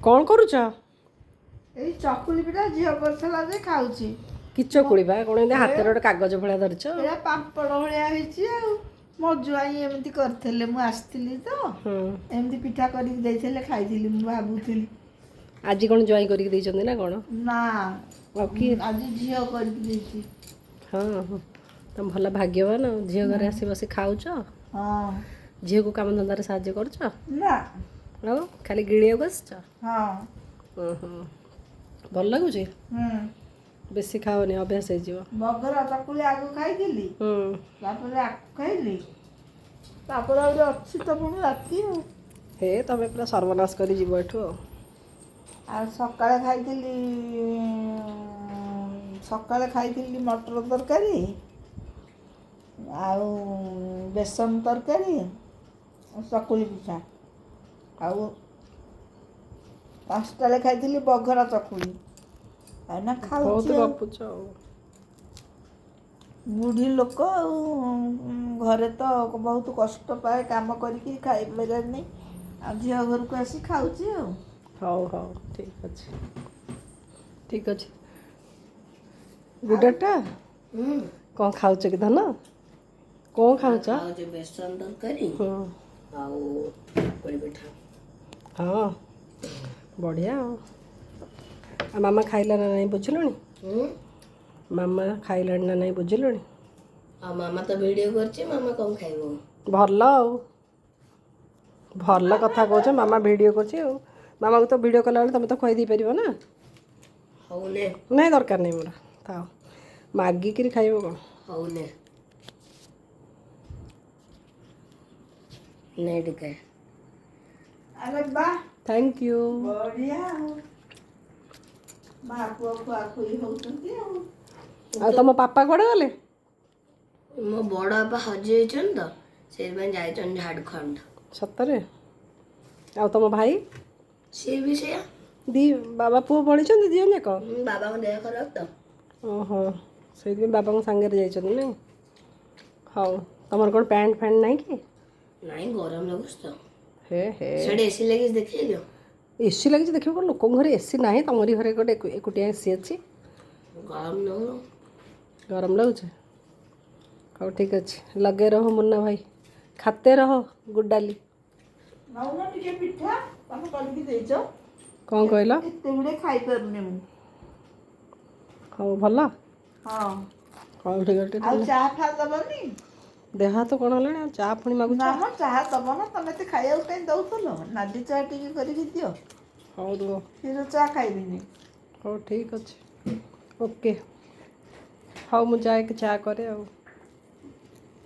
କ'ଣ କରୁଛ? ଏଇ ଚକୁଳି ପିଠା ଝିଅ କରିଥିଲା ଯେ ଖାଉଛି। କି ଚକୁଳି ବା? କ'ଣ ଏମିତି ହାତରେ ଗୋଟେ କାଗଜ ଭଳିଆ ଧରିଛ? ଏଇଟା ପାମ୍ପଡ଼ ଭଳିଆ ହେଇଛି। ଆଉ ମୋ ଜ୍ୱାଇଁ ଏମିତି କରିଥିଲେ, ମୁଁ ଆସିଥିଲି ତ, ଏମିତି ପିଠା କରିକି ଦେଇଥିଲେ, ଖାଇଥିଲି। ମୁଁ ଭାବୁଥିଲି ଆଜି କ'ଣ ଜ୍ୱାଇଁ କରିକି ଦେଇଛନ୍ତି ନା କ'ଣ? ନା। ଆଉ କିଏ? ଆଜି ଝିଅ କରିକି ଦେଇଛି। ହଁ, ତମେ ଭଲ ଭାଗ୍ୟବାନ ଆଉ, ଝିଅ ଘରେ ଆସି ବସି ଖାଉଛ। ହଁ। ଝିଅକୁ କାମ ଧନ୍ଦାରେ ସାହାଯ୍ୟ କରୁଛ? ନା। ଆଉ ଖାଲି ଗିଳିବାକୁ ଆସିଛ? ହଁ। ଓହୋ, ଭଲ ଲାଗୁଛି? ହୁଁ। ବେଶୀ ଖାଅନି, ଅଭ୍ୟାସ ହେଇଯିବ। ବଘରା ଚକୁଳି ଆଗ ଖାଇଥିଲି, ତାପରେ ଆକୁ ଖାଇଲି, ତାପରେ ଆହୁରି ଅଛି ତ ପୁଣି ରାତି ଆଉ। ହେ, ତମେ ପୁରା ସର୍ବନାଶ କରି ଯିବ ଏଠୁ ଆଉ। ଆଉ ସକାଳେ ଖାଇଥିଲି, ସକାଳେ ଖାଇଥିଲି ମଟର ତରକାରୀ ଆଉ ବେସନ ତରକାରୀ, ଚକୁଳି ପିଠା। ଆଉ 5ଟା ବେଳେ ଖାଇଥିଲି ବଘରା ଚକୁଳି। ଆଉ ନା ବହୁତ ଖାଉଛି ଆଉ। ଗପୁଛ ଆଉ। ବୁଢ଼ୀ ଲୋକ ଆଉ, ଘରେ ତ ବହୁତ କଷ୍ଟ ପାଏ କାମ କରିକି, ଖାଇପାରେନି, ଆଉ ଝିଅ ଘରକୁ ଆସି ଖାଉଛି ଆଉ। ହଉ ହଉ, ଠିକ୍ ଅଛି, ଠିକ୍ ଅଛି। ଗୁଡଟା କ'ଣ ଖାଉଛ କି ଧନ? କ'ଣ ଖାଉଛ? ଖାଉଛି ବେସନ ତରକାରୀ ଆଉ ଚକୁଳି ପିଠା। ହଁ, ବଢ଼ିଆ ଆଉ। ଆଉ ମାମା ଖାଇଲା ନା ନାହିଁ ବୁଝିଲଣି? ମାମା ଖାଇଲାଣି ନା ନାହିଁ ବୁଝିଲଣି? ଆଉ ମାମା ତ ଭିଡ଼ିଓ କରିଛି, ମାମା କ'ଣ ଖାଇବ? ଭଲ ଆଉ, ଭଲ କଥା କହୁଛ। ମାମା ଭିଡ଼ିଓ କରୁଛି ଆଉ ମାମାକୁ ତ ଭିଡ଼ିଓ କଲାବେଳେ ତୁମେ ତ ଖୁଆଇ ଦେଇପାରିବ ନା? ହଉ ନେ। ନାଇଁ, ଦରକାର ନାହିଁ ମୋର, ଥାଉ। ମାଗିକିରି ଖାଇବ କ'ଣ? ହଉ ନେ, ନେ ଟିକେ। ଆରେ ବା! Thank you. ବଢ଼ିଆ ଆଉ, ମା ପୁଅ ଖୁଆଖୁଇ ହଉଛନ୍ତି ଆଉ। ଆଉ ତମ ପାପା କୁଆଡ଼େ ଗଲେ? ମୋ ବଡ଼ ବାପା ହଜି ଯାଇଛନ୍ତି ତ, ସେଇଥିପାଇଁ ଯାଇଛନ୍ତି ଝାଡ଼ଖଣ୍ଡ। ସତରେ? ଆଉ ତମ ଭାଇ? ସିଏ ବି ସେଇଆ। ଦି ବାବା ପୁଅ ପଳେଇଛନ୍ତି ଦି ଜଣ ଯାକ? ବାବାଙ୍କ ଦେହ ଖରାପ ତ। ଓହୋ, ସେଇଥିପାଇଁ ବାବାଙ୍କ ସାଙ୍ଗରେ ଯାଇଛନ୍ତି ନାଇଁ? ହଉ, ତମର କ'ଣ ପ୍ୟାଣ୍ଟ ଫ୍ୟାଣ୍ଟ ନାହିଁ କି? ନାଇଁ, ଗରମ ଲାଗୁଛି ତ। ହେ ହେ। ସେଠି ଏସି ଲାଗିଛି, ଦେଖେଇ ଦିଅ। ଏସି ଲାଗିଛି ଦେଖିବ କ'ଣ? ଲୋକଙ୍କ ଘରେ ଏସି ନାହିଁ, ତମରି ଘରେ ଗୋଟେ ଏକୁଟିଆ ଏସି ଅଛି। ଗରମ ଲାଗୁଛି। ଗରମ ଲାଗୁଛି? ହଉ, ଠିକ୍ ଅଛି, लगे रहो ମୁନ୍ନା ଭାଇ, खाते रहो ଗୁଡାଲି। ନଉନ ଟିକେ ପିଠା, ତମେ କରିକି ଦେଇଛ। କ'ଣ କହିଲ? ଏତେ ଗୁଡ଼େ ଖାଇପାରୁନି ମୁଁ। ହଉ, ଭଲ। ହଁ। ହଉ, ଠିକ୍ ଅଛି। ଆଉ ଚା ଫା ଦବନି? ଦେହ ହାତ କ'ଣ ହେଲାଣି, ଆଉ ଚା ପୁଣି ମାଗୁଛ? ନା ମ, ଚାହା ଦବ ନା। ତମେ ଏତେ ଖାଇବାକୁ କାହିଁ ଦଉଥିଲ? ନାଲି ଚା ଟିକେ କରିକି ଦିଅ। ହଉ, ରୁହ। କ୍ଷୀର ଚା ଖାଇବିନି। ହଉ, ଠିକ୍ ଅଛି, ଓକେ। ହଉ, ମୁଁ ଯାଇକି ଚା କରେ ଆଉ।